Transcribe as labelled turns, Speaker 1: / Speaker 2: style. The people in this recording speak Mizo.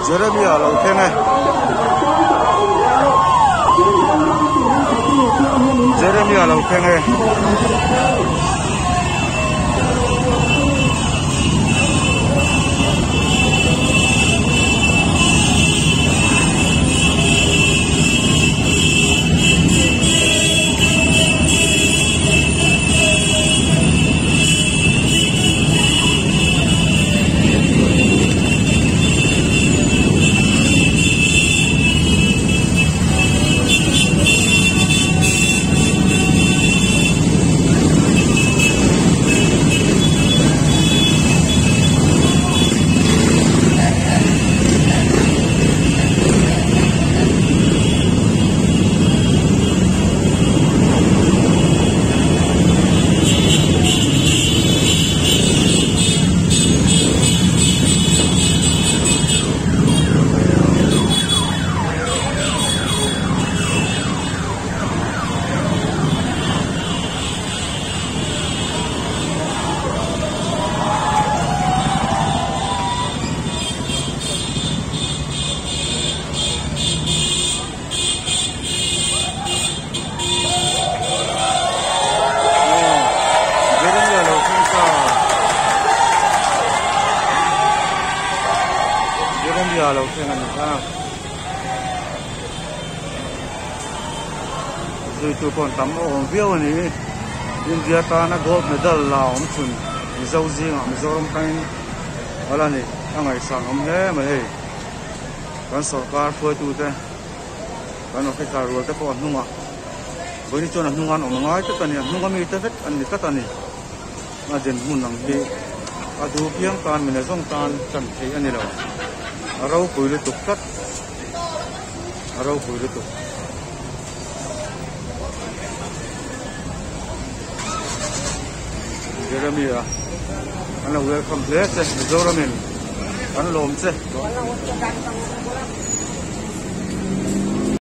Speaker 1: Jeremia a lo thleng e. Jeremia a lo thleng e. Jeremia lo thleng ta. Jeremia lo thleng a ni kha. Zuitu pawh an tam awm viau a ni. India tana gold medal la awm chhun Mizo zingah Mizoram tangin ala ni. A ngaihsan awm hle mai hei. Kan sorkar hruaitute kan officer rual te pawh a hnungah vawiin chuan a hnungah an awm ngai tlat a ni a hnunga mite vek an ni tlat a ni a dinhmun ang hi a duh piang tan mi nazawng tan chan theih a ni lo a ropui lutuk tlat a ropui lutuk. Jeremy-a an lo welcome hle che Mizoramin an lawm che.